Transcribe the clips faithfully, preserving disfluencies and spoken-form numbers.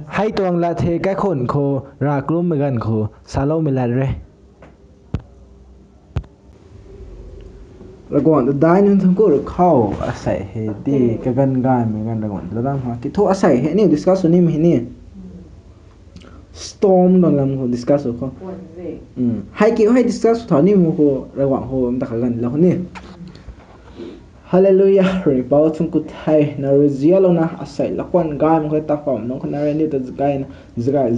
Hei tuang lat hei kaikhun khou rav kalummei ganv khou saloumei lat re. Ravguangc ta dai nunc thangc ku rui khou asei hei di kaganv gaymei ganv Ravguangc ta lam ha. Kiu thu asei hei aniu discuss sw nimei hei ni storm tuang lam khou discuss sw khou. Hei kiu hei discuss sw thau nimei khou Ravguangc khou mta kha ganv lou ni. Hallelujah, Ringhpouc thangc ku the, na rui zialouna asei lakuan gaymei khou ta khou nunc khou na rui aniu ta gayna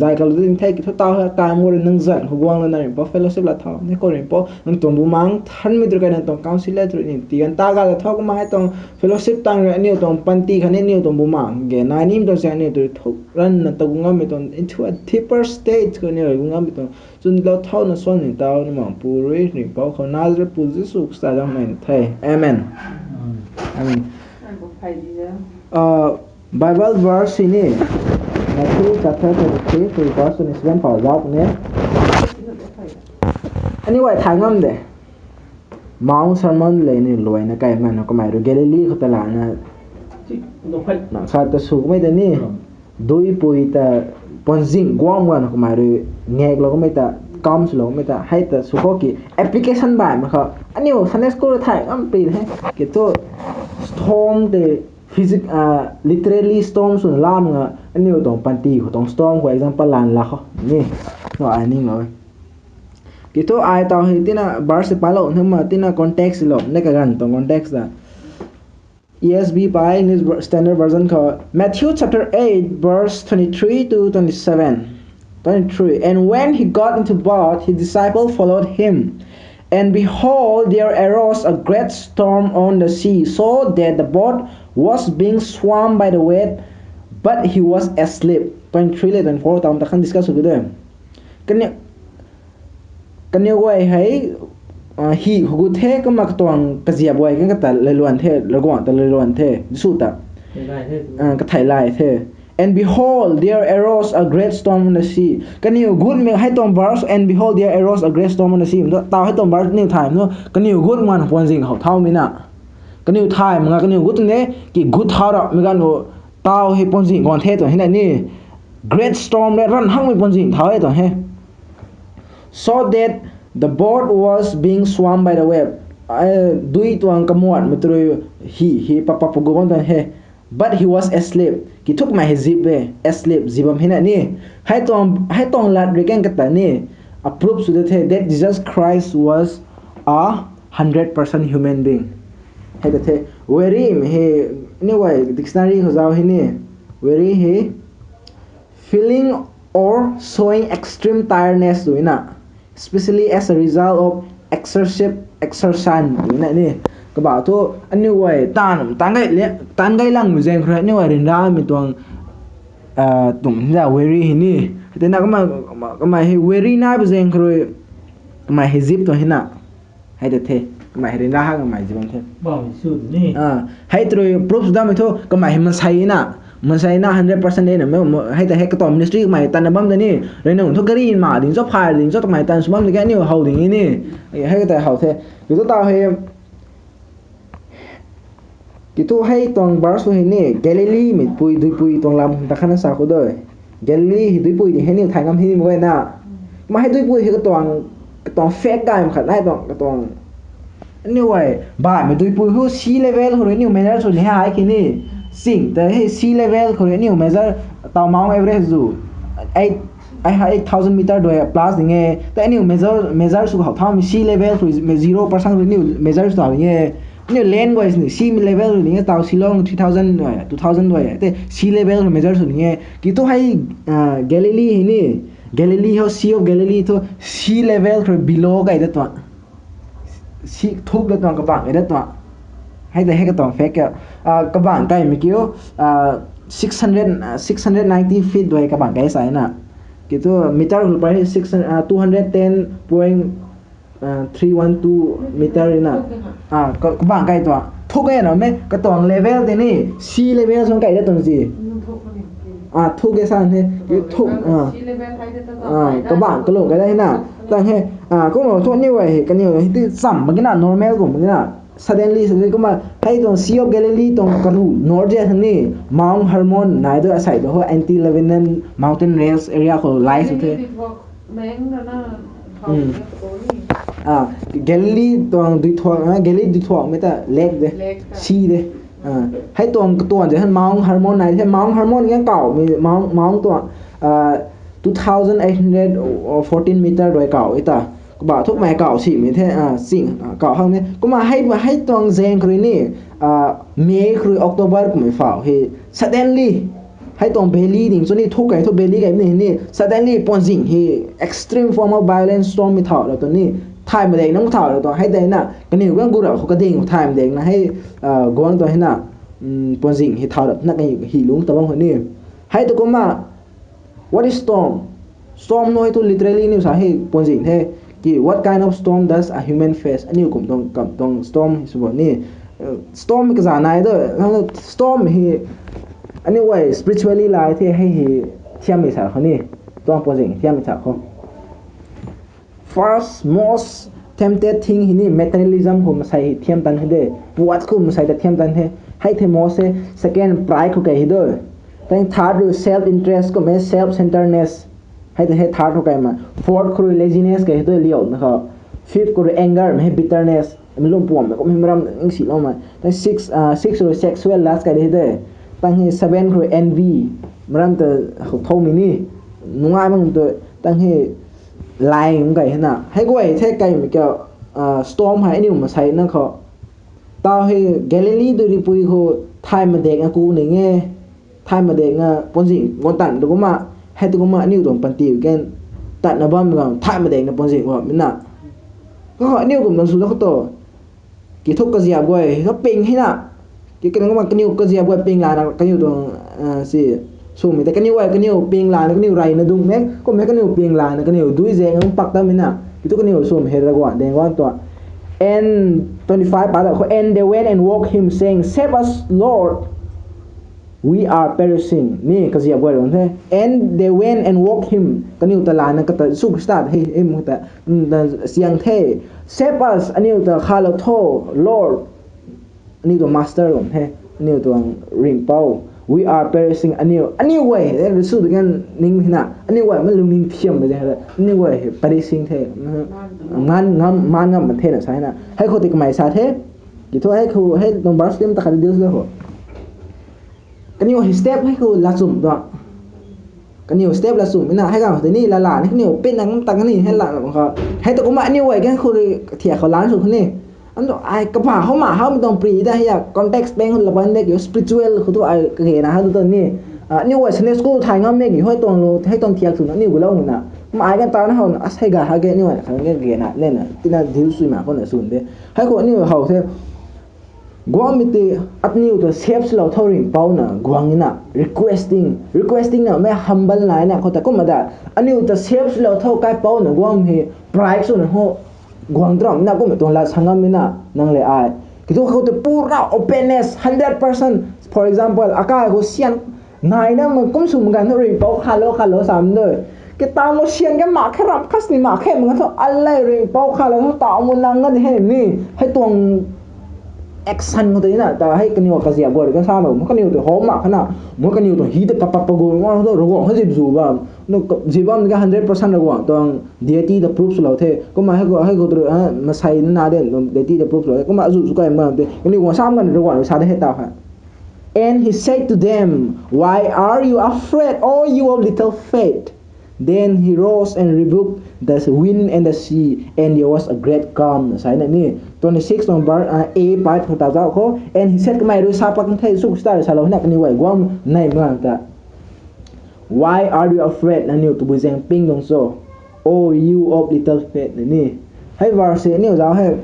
zay kalou ding the. Kiu thu tau hei time khou rui nang zanc khou guang lana Ringhpouc fellowship la thau ni khou Ringhpouc nang tuang Bumaengh Nthanmei tu rui kai nang tuang council le tu rui ni tigan ta ga la thau kumna hei tuang fellowship tang rui aniu tuang panty khatni aniu tuang Bumaengh ge nai nim tuang se aniu tu rui thuk ranna ta gu ngammei tuang into a deeper state khou aniu rui gu ngammei tuang chwn lou thauna suan ni tau ni Pu rui Ringhpouc khou Nazareth pu Jisu Khrista zaeng mei the. Amen. Amen. Bible verse hei ni Matthew chapter twenty-three, verse twenty-seven phou zauc ni. Anyway, thay ngam de. Mount Sermon le ni luaina kai nganv kamei rui Galilee khou ta lana sa ta sw kamei ta ni duipui ta puanzing guang guang kamei rui ngaklou kamei ta kam swlou kamei ta hei ta sw khou ki application baihmei khou aniu Sunday school thay ngam pi the. Kiu thu storm tei physic literally storm swna lam nga aniu tuang panty khou tuang storm khou example lan la khou ni. No, ai ninglou e. Kiu thu ai tau hei tina verse palou numa tina context lou ne kaganv tuang context ta. E S V pa English Standard Version khou Matthew chapter eight verse twenty-three to twenty-seven. Twenty-three. And when he got into boat, his disciples followed him. And behold, there arose a great storm on the sea, so that the boat was being swamped by the wave, but he was asleep. Twenty-three le twenty-four tam ta khan discuss sw de. Kaniw guay hei hi khou gut the kumna katuang kaziap guay kan kata lailuan the, Ravguangc ta lailuan the, Jisu ta kathei lay the. And behold, there arose a great storm on the sea. Kaniw gutmei hei tuang verse, and behold, there arose a great storm on the sea. Tau hei tuang verse niw thay nu kaniw gut man puanzing how thaumei na. Kaniw thay manga kaniw gut ne ki gut thau rapmei ganv tau hei puanzing guang the tuang hei na ni. Great storm le ran hangmei puanzing thau e tuang he. So that the boat was being swamped by the wave. Dui tuang kamuatmei tu rui hi hi papa pagu bam tuang he. But he was asleep. Kiu thu kamei hei zip e, asleep, zip bam hei na ni. Hei tuang lat rui kan kata ni a proof sw de the that Jesus Christ was a hundred percent human being. Hei ta the weary mei hei, anyway dictionary khou zauc hei ni, weary hei feeling or showing extreme tiredness twna, especially as a result of excessive exertion twna ni. Kabah thu aniu guay taanv taanv gay langmei zaeng khou rui aniu guay ryanramei tuang tum hina weary hei ni. Tina kamei hei weary nai pu zaeng khou rui kamei hei zip tuang hei na. Hei ta the, kamei hei ryanra hak kamei zip bam the. Hei tu rui proof sw dammei thu kamei hei mansei na, mansei na hundred percent de na, hei ta hei katuang ministry kamei tanna bam de ni. Rui nung thu gari ma ding cho, phay ding cho, kamei tan sw bam de khe aniu how ding ni. Hei ta how the. Kiu thu tau hei Kiu thu hei tuang verse hei ni Galilee mei pui duipui tuang lam ta khatna sa khou de. Galilee hei duipui di hei niw thay ngam hei ni mak guay na. Kumna hei duipui hei katuang katuang fact gaymei khat nai tuang katuang. Aniu guay baihmei duipui hu sea level khou rui aniu measure sw ni hei ki ni. Ching ta hei sea level khou rui aniu measure tau Mount Everest zu eight thousand meter dui plus ding e. Ta aniu measure sw how thaumei sea level khou rui zero percent rui aniu measure sw tau ding e. Aniu land guay sini sea level rui ding e tau Shillong three thousand, two thousand guay te sea level rui measure sw ding e. Kiu thu hei Galilee hei ni, Galilee ho, Sea of Galilee thu sea level rui below kai da tuang, thuk da tuang, kabangc kai da tuang. Hei ta hei katuang fact kabangc kaimei kiu six hundred, six hundred ninety feet dui kabangc kai sa na. Kiu thu meter khou pary hei six, two hundred ten point three one two meter na. Kabangc kai tuang thuk e na mei katuang level tei ni sea level sw kai da tuang zi. Thuk e sa he, thuk kabangc kalung kai da hei na. Tang hei kumna thu aniu guay hei kaniw hei ti cham mak ki na, normal kum mak ki na. Suddenly, suddenly kumna hei tuang Sea of Galilee tuang karu north zat thang ni, Mount Hermon nai tu asei tu ho, anti-Lebanon mountain range area khou lai sw the. Ah, Galilee tuang duithuak, ah, Galilee duithuak mei ta lake de, sea de. Ah, hei tuang katuan zat thang Mount Hermon nai the. Mount Hermon ngan kau mi, Mount, Mount tuang, ah, two thousand eight hundred fourteen meter rui kau e ta. Kabah thukmei kau simei the, ah, sing, ah, kau hang the. Kumna hei, hei tuang zaeng khou rui ni, ah, May khou rui October kummei phau hei suddenly hei tuang valley ding chu ni thuk kei thu valley kei ni ni suddenly puanzing hei extreme form of violent storm mei thau ra tu ni thay madek nang thau ra tu hei dei na kaniw guang gu ra khou kading thay madek na hei, ah, guang tu hei na, um, puanzing hei thau ra na kaniw hi lung tabang khou ni. Hei tu kumna What is storm? Storm nai tu literally aniu sa hei puanzing the. Ki, what kind of storm does a human face? Aniu kum tuang, kam tuang storm hei sw bo ni. Uh, storm kaza nai tu, storm hei aniu guay spiritually lai the hei hei thiam hei sa khou ni. Tuang puanzing thiam hei sa khou. First most tempted thing hei ni materialism khou masei hei thiam tan hei de. Puat khou masei ta thiam tan the. Hei the most hei second pride khou kei hei de. Then third rui self interest khou mei self centeredness. Hei the hei third khou kei ma. Fourth khou rui laziness kei hei de liu na khou. Fifth khou rui anger mei hei bitterness. Mei lum puam mei khou mei maram ning si lou ma. Then six, uh, six rui sexual lust kei de hei de. Then hei seven khou rui envy. Maram ta khou thau mei ni. Nungai mang tu. Then hei lai ng kei hei na. Hei guay the kei mei kiu, uh, storm hei aniu masei na khou. Tau hei Galilee tu ripui khou thay madek na ku ning e. Thay madek na puanzing guang tan tu kumna, hei tu kumna aniu tuang panty kan tat na bam gang thay madek na puanzing guang mei na. Kho aniu kum nang sw da khou tu. Ki thuk kaziap guay, ka ping hei na. Ki kaniw kumna kaniw kaziap guay ping la na kaniw tuang, ah, si, sw mei ta kaniw guay kaniw ping la na kaniw rey na dung mei, kum hei kaniw ping la na kaniw dui zeng ang pak ta mei na. Ki thuk kaniw sw mei hei ra guang, deng guang tuang. And twenty-five pa da khou, and they went and woke him, saying, "Save us, Lord." We are perishing. Ni kaziap guay run the. And they went and woke him. Kaniw ta lana kata Jisu Khrista hei, hei mu ta, mm, ta siang the. Save us, aniu ta khalou tho, Lord. Aniu ta master run the. Aniu ta ringpou. We are perishing. Aniu, aniu guay, eh, Jisu ta kan ning hina. Aniu guay ma lungning thiam de hei. Aniu guay hei perishing the. Man ngam, man ngam man the na sa hei na. Hei khou ti kamei sa the. Ki thu hei khou, hei tuang verse tim ta khat details le ho. Kaniw hei step hei khou lachum tuang. Kaniw step lachum ina hei gang tei ni lala ni kaniw pin nang tak ni hei la khou. Hei tu kumna aniu guay gan khou rui thiak khou lan sw khou ni. Am tu ai kabah how ma how mi tuang pri da hei ya context peng khou laban de ki spiritual khou tu ai kage na how tu ni. Ah, aniu guay Sunday school thai ngam me ki hei tuang lo, hei tuang thiak sw na aniu gu lou na. Kumna ai gan ta na how na, as hei ga ha ge aniu guay na khang ge ge na, le na, tina dil sui ma khou na sun de. Hei khou aniu how the. Guangmei tei aniu ta save swlou tho ringpou na guang ina requesting, requesting na mei humble na ina khou ta kumna da aniu ta save swlou tho kaipou na guang hei pride swna ho guang tram na kumna tuang lat sangam ina nang le ai. Kitu khou tei pura openness, hundred percent. For example, akai khou sian nai na ma kum sum gan ringpou khalou khalou sam doi. Kitang mo sian ka mak khe ram kas ni mak khe ma thu alei ringpou khalou thu tau mo nang na di hei ni. Hei tuang action mo tei na ta hei kaniw kaziap guay kan sa lo. Mo kaniw tei ho mak khana. Mo kaniw tei hi tei pap pap pa gu mo thu Ravguangc hei zip zu bam. No zip bam ka hundred percent Ravguangc tuang deity ta proof swlou the. Kumna hei khou, hei khou tu, ah, masei na de deity ta proof swlou the. Kumna azu zu kai ma de. Kaniw guang sam kan Ravguangc sa de hei ta hei. And he said to them, "Why are you afraid, O you of little faith?" Then he rose and rebuked the wind and the sea, and there was a great calm. Sa na ni, twenty-six number, uh, A five khou ta zau khou. And he said, kamei rui sa pak the, Jisu Khrista rui sa lou na kaniw guay guang nai ma ta. "Why are you afraid?" Nangniw tabui zaeng ping tuang cho? "O you of little faith," na ni. Hei verse hei aniu zau hei,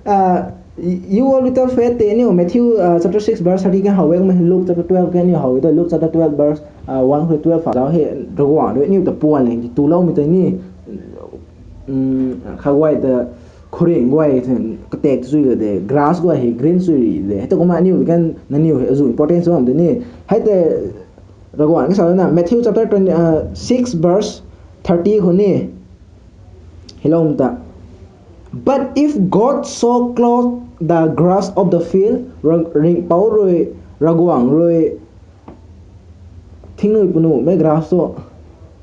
ah, "You of little faith" tei aniu Matthew, ah, chapter six verse thirty kan how e, kumna Luke chapter twelve kan aniu how e, Luke chapter twelve verse, ah, one khou twelve fa zau hei, Ravguangc rui aniu ta puan leng tu lou mi tei ni, um, kha guay ta, khouringh guay, katek ta chui la de, grass guay hei green chui ri de. Hei ta kumna aniu kan, nangniw hei azu importance bam tei ni. Hei tei, Ravguangc ka sa na, Matthew chapter twenty, uh, six verse thirty khou ni. Helou ta. But if God so clothe the grass of the field, ringpouc rui, Ravguangc rui, thingnuih puni mei grass tu,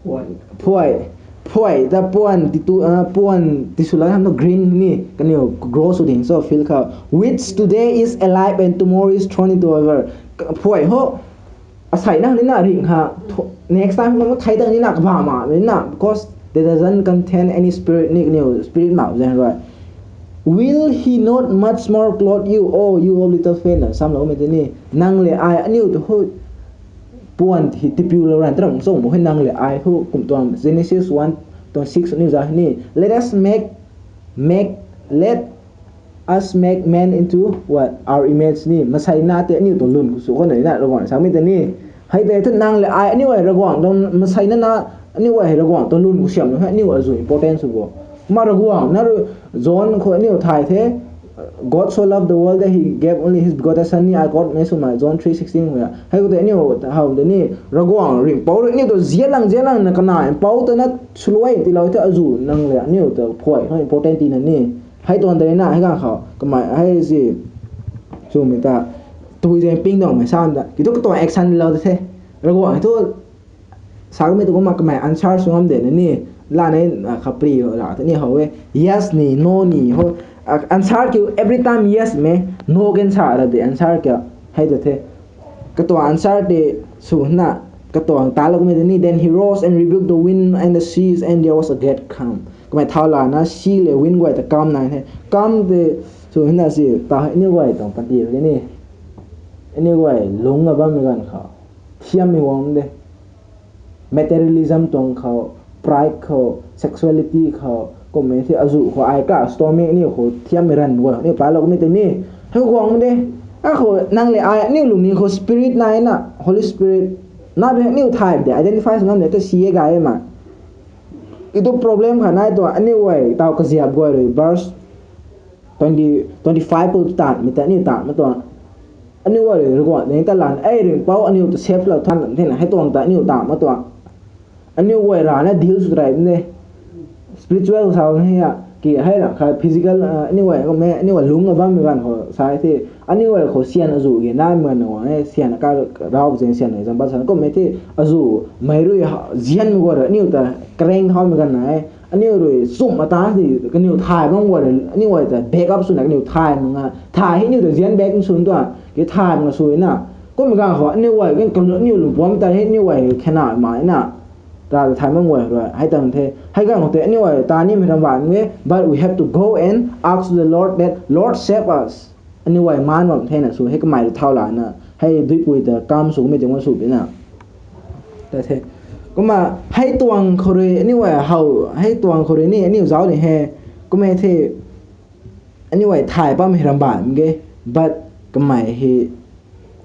phuai, phuai ta puan tiswlou hamh tu green ni kaniw grow sw ding cho field khou, which today is alive and tomorrow is thrown into a fire. Phuai ho, asei nang nina ringh ha, next time nang thei tang nina kabah ma nina, because they doesn't contain any spirit ni, kaniw spirit ma zaeng rui. Will he not much more clothe you, O you of little faith? Na samloumei tei ni, nang le ai aniu tu hu puan hi tipiulou ran tarang cho mo he, nang le ai hu kum tuang Genesis one twenty six aniu za ni, let us make, make, let us make man into what, our image ni, masei na tei aniu tuang lwn khou sw khou na, Ravguangc samei tei ni. Hei tei thu nang le ai aniu e Ravguangc tuang masei na na, aniu e Ravguangc tuang lwn khou siam nu he aniu azuh importance sw bo. Kumna Ravguangc na rui John khou aniu thay the, God so loved the world that he gave only his begotten son ni, ai quote mei swmei John three sixteen khou hei khou tei aniu how tei ni, Ravguangc ringhpouc rui aniu tu zianlang zianlang na kana mpouh ta na swluai tiilou the azuh nang le aniu ta phuai khou important tina ni. Hei tuang tei na hei ganv khou kamei hei si swmei ta tui zaeng ping tuangmei sa ta kiu thu katuang action lou the. Ravguangc hei thu sa kamei tu kumna kamei answer sw ngam de na ni, lana kapri la ta ni how e, yes ni no ni ho, answer kiu every time yes mei, no kan sa ra de answer kiu. Hei ta the katuang answer tei swna katuang talou kamei tei ni, then he rose and rebuked the wind and the seas and there was a great calm. Kamei thau lana sea le wind guay ta calm nai the. Calm tei swna si ta aniu guay tuang panty tei ni, aniu guay lungc a bammei ganv khou thiammei guang de, materialism tuang khou, pride khou, sexuality khou kummei the azuh khou ai ka stormy aniu khou thiammei ran guay aniu palou kamei tei ni, hei guang de. Akhou nang le ai aniu lungning khou spirit nai na, Holy Spirit na de aniu thay de identify sw ngam de ta si e gay e ma. Itu problem kha nai tuang aniu guay taw kaziap guay rui verse twenty, twenty five khou tanmei ta aniu tanmei tuang, aniu guay rui Ravguangc nang ta lan e ringhpouc aniu ta save lou than thena hei tuang ta aniu tanmei tuang. Aniu guay rana deal sw try de, spiritual sa hei a ki hei ra kha physical, aniu guay kummei aniu guay lungc a bammei ganv khou sa the, aniu guay khou syan azuh ge namei ganv na guang e, syan ka rau zaeng syan example sa kummei the, azuh mei rui zianmei guay rui aniu ta kareng thaumei ganv na e, aniu rui chumh ata di kaniw thay bam guay rui aniu guay ta back up swna kaniw thay mak nga, thay hei aniu ta zian back sw tuang ki thay mak nga sw na. Kummei ganv khou aniu guay kan kaniw lungpuam ta hei aniu guay khena mai na, ta thay bam guay rui hei tang the hei ganv khou tei aniu guay ta nimei ram ban e, but we have to go and ask the Lord that, Lord, save us. Aniu guay maan bam thena sw hei kamei rui thau lana hei duipui ta calm sw kamei tei guang sw pi na. Ta the kumna hei tuang khou rui aniu guay how hei tuang khou rui ni aniu zauc ni he, kummei the aniu guay thay bammei ram ban ge, but kamei hei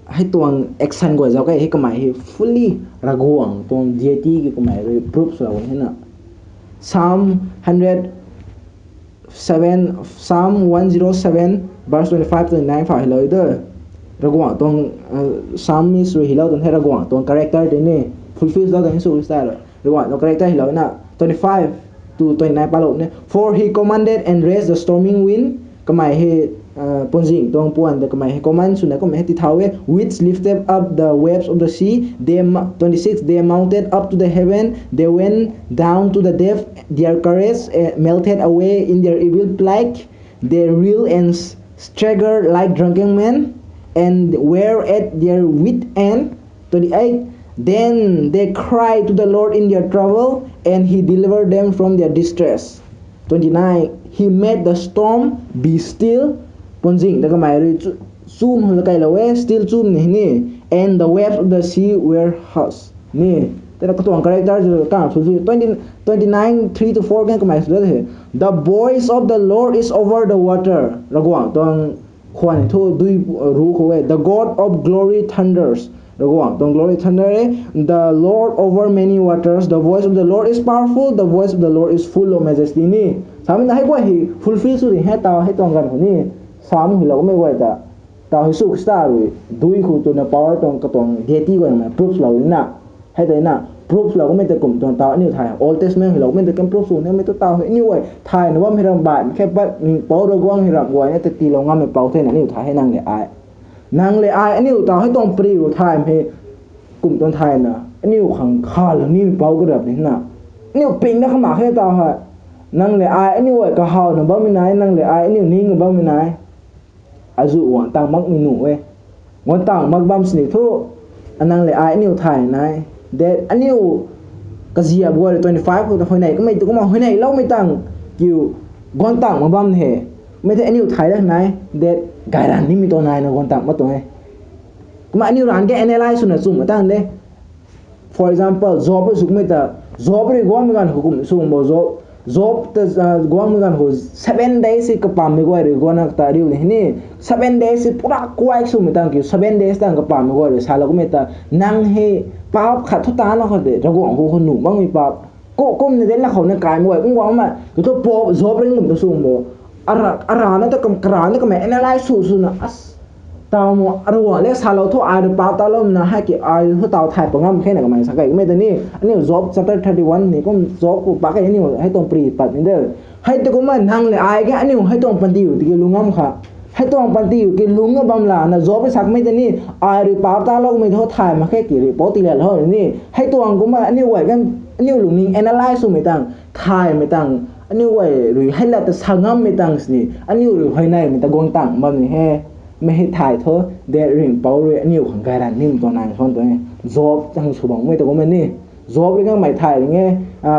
hei tuang action guay zauc ke hei kamei hei fully Ravguangc tuang deity ki kamei rui proof swlou he na. Psalm hundred seven, Psalm one zero seven verse twenty five, twenty nine pha heilou de. Ravguangc tuang, Psalmist rui heilou tuang the Ravguangc tuang character tei ni fulfill lou tuang Jisu Khrista rui Ravguangc tuang character heilou na. Twenty five to twenty nine palou ni, for he commanded and raised the storming wind. Kamei hei puanzing tuang puan ta kamei hei command swna kummei hei tithau e, which lifted up the waves of the sea. They, twenty six, they mounted up to the heaven, they went down to the depth, their courage melted away in their evil plight. They reeled and staggered like drunken men, and were at their wit end. Twenty eight, then they cried to the Lord in their trouble, and he delivered them from their distress. Twenty nine, he made the storm be still. Puanzing ta kamei rui chum hou kailou e, still chum ni ni, and the waves of the sea were hushed ni. Tena katuang character zu kan fulfill. Twenty, twenty nine three to four kan kamei sw the, the voice of the Lord is over the water. Ravguangc tuang khwan thu dui ru khou e. The God of glory thunders. Ravguangc tuang glory thunder e. The Lord over many waters. The voice of the Lord is powerful. The voice of the Lord is full of majesty ni. Samei na hei guay hei fulfill sw di hei taw hei tuang ganv khou ni. Sam hei lou mei guay ta taw hei Jisu Khrista rui dui khou twna power tuang katuang deity guay mei proof lou ni na. Hei tei na proof lou kummei ta kum tuang taw aniu thay. Old Testament hei lou kummei ta kan proof sw nimei tu taw hei aniu guay thayna bam hei ram baihmei khe pat, pou Ravguangc hei ram guay na ta tiilou ngammei pou thena aniu thay hei nang le ai. Nang le ai aniu taw hei tuang pariu thay hei kum tuang thayna aniu khang khalou nimei pou karap ni na. Aniu ping na kama khe taw hei. Nang le ai aniu guay kahawna bammei nai, nang le ai aniu ningna bammei nai. Azuh guang tang makmei nuh e. Guang tang mak bam sini thu, nang le ai aniu thay nai. That aniu kaziap guay rui twenty five khou ta huayney kamei tu kumna huayneyloumei tang kiu guang tang mak bam he. Mei the aniu thay dat nai. That gayran nimei tuang naina guang tang mak tuang e. Kumna aniu ranv ke analyze swna chum tang de. For example, Job rui sw kummei ta, Job rui guangmei ganv khou kum sw bo, Job, Job ta, guangmei ganv khou seven days si kapammei guay rui guangna ta riu ni ni. Seven days si pura quiet swmei tang kiu, seven days tang kapammei guay rui salou kummei ta, nang hei paap khat thu tana khou de, Ravguangc khou khou nuh makmei paap. Ku kumna de la khou na kaimei guay kum guangmei kiu thu, Job rui kum ta sw bo. Ara, arana ta kam, karana ta kamei analyze sw swna, as, taw mo, Ravguangc le salou thu ai rui paap taloumei na hei ki ai thu taw thay pa ngam khena kamei sa kei kummei ta ni. Aniu Job chapter thirty one ni kum Job khou pak kei aniu hei tuang pari pat ni de. Hei tu kumna nang le ai ke aniu hei tuang panty tiki lungc ngam kha. Hei tuang panty ki lungc bam lana Job rui sa kamei ta ni, ai rui paap taloumei thu thay mak khe ki rui pou tiilat hou ni. Hei tuang kumna aniu guay kan, aniu lungning analyze swmei tang, thaymei tang, aniu guay rui hei lat ta sa ngammei tang sini, aniu rui huayneymei ta guang tang bam ni he. Mei hei thay thu, that ringhpouc rui aniu khang gayran nimei tuang nai khwan tuang e. Job hang sw bangmei ta kumna ni. Job rui kamei thay ring e,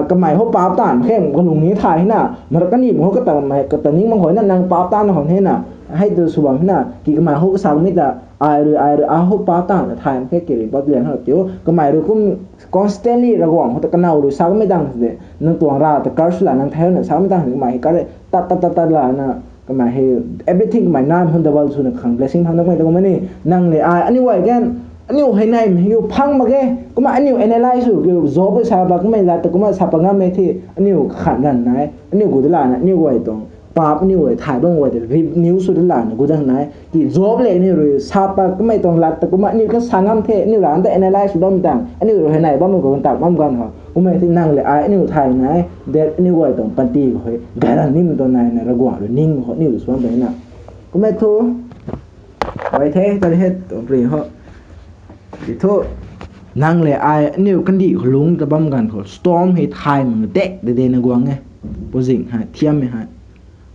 kamei hou paap tan khe kalung ni thay na, mara kani mak hou kata, kata ning mak hou na nang paap tan khou he na, hei tu sw bam he na, ki kamei hou kasa kamei ta, ai rui, ai rui, a hou paap tan thay mak khe ki rui paap lian hou tiu, kamei rui kum constantly Ravguangc khou ta kanow rui sa kamei tang de, nang tuang ra ta curse la nang thei na sa kamei tang kamei hei kare, tat, tat, tat, tat lana, kamei hei, everything kamei nam hun double swna khang blessing phang na kamei ta kumna ni, nang le ai, aniu guay kan, aniu huayneymei hiu phang mak ge, kumna aniu analyze sw kiu, Job rui sa pa kamei lat ta kumna sa pa ngammei the, aniu kakhan ganv nai, aniu gu de lana, aniu guay tuang, paap aniu guay thay bam guay ta, renew sw de lana, gu dang nai, ki Job le aniu rui sa pa kamei tuang lat ta kumna aniu kan sa ngam the, aniu ranv ta analyze sw bammei tang, aniu rui huayney bammei khou kan tak bam ganv khou, kummei the nang le ai aniu thay nai, that aniu guay tuang panty khou hei gayran nimei tuang naina Ravguangc rui ning khou aniu sw bam na. Kummei thu, guay the, ta he tuang pari hou. Ti thu, nang le ai aniu kandih khou lungc ta bam ganv khou storm hei thay mak dek de de na guang e. Puzing hei, thiammei hei.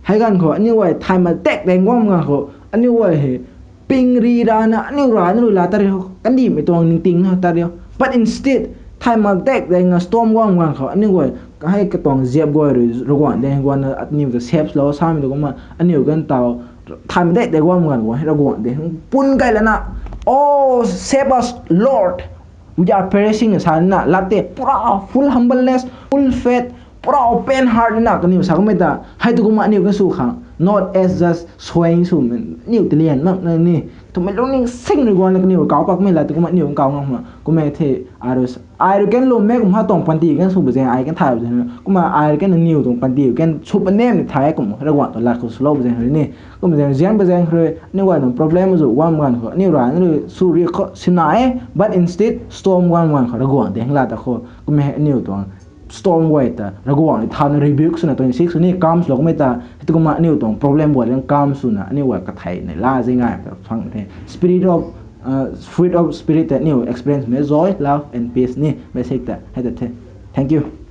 Hei ganv khou aniu guay thay mak dek de guang ganv khou aniu guay hei ping ri rana aniu ranv rui la ta ri ho, kandihmei tuang ningting na ta ri ho. But instead, thay mak dek de nga storm guang ganv khou aniu guay hei katuang ziap guay rui Ravguangc de guangna aniu ta save lou samei tu kumna aniu kan taw thay mak dek de guang ganv khou hei Ravguangc de pun kai lana, Oh, save us, Lord. We are perishing, sa na lat tei pura full humbleness, full faith, pura open heart na kaniw sa kamei ta. Hei tu kumna aniu kan sw khang, not as just swaying sw, aniu talian mak na ni. Twmei lungning sing rui guangna kaniw kau pakmei la tu kumna aniu kau ngam ma. Kummei the, ai rui, ai rui kan lwm e kum ha tuang panty kan sw ba zaeng, ai kan thay ba zaeng. Kumna ai rui kan aniu tuang panty kan sw pa nem ni thay kum Ravguangc tuang lat khou swlou ba zaeng rui ni. Kum zaeng zian ba zaeng rui, aniu guay tuang problem zu guang ganv khou, aniu rui, aniu rui sw ri khou sina e, but instead storm guang ganv khou Ravguangc de hang la ta khou. Kummei aniu tuang storm guay ta Ravguangc rui thau na rebuke swna twenty six ni calm swlou kamei ta, hei tu kumna aniu tuang problem guay rui calm swna aniu guay kathei nei la zing ngai ta phang the. Spirit of, uh, fruit of spirit ta aniu experience mei joy, love and peace ni, basic ta hei ta the. Thank you.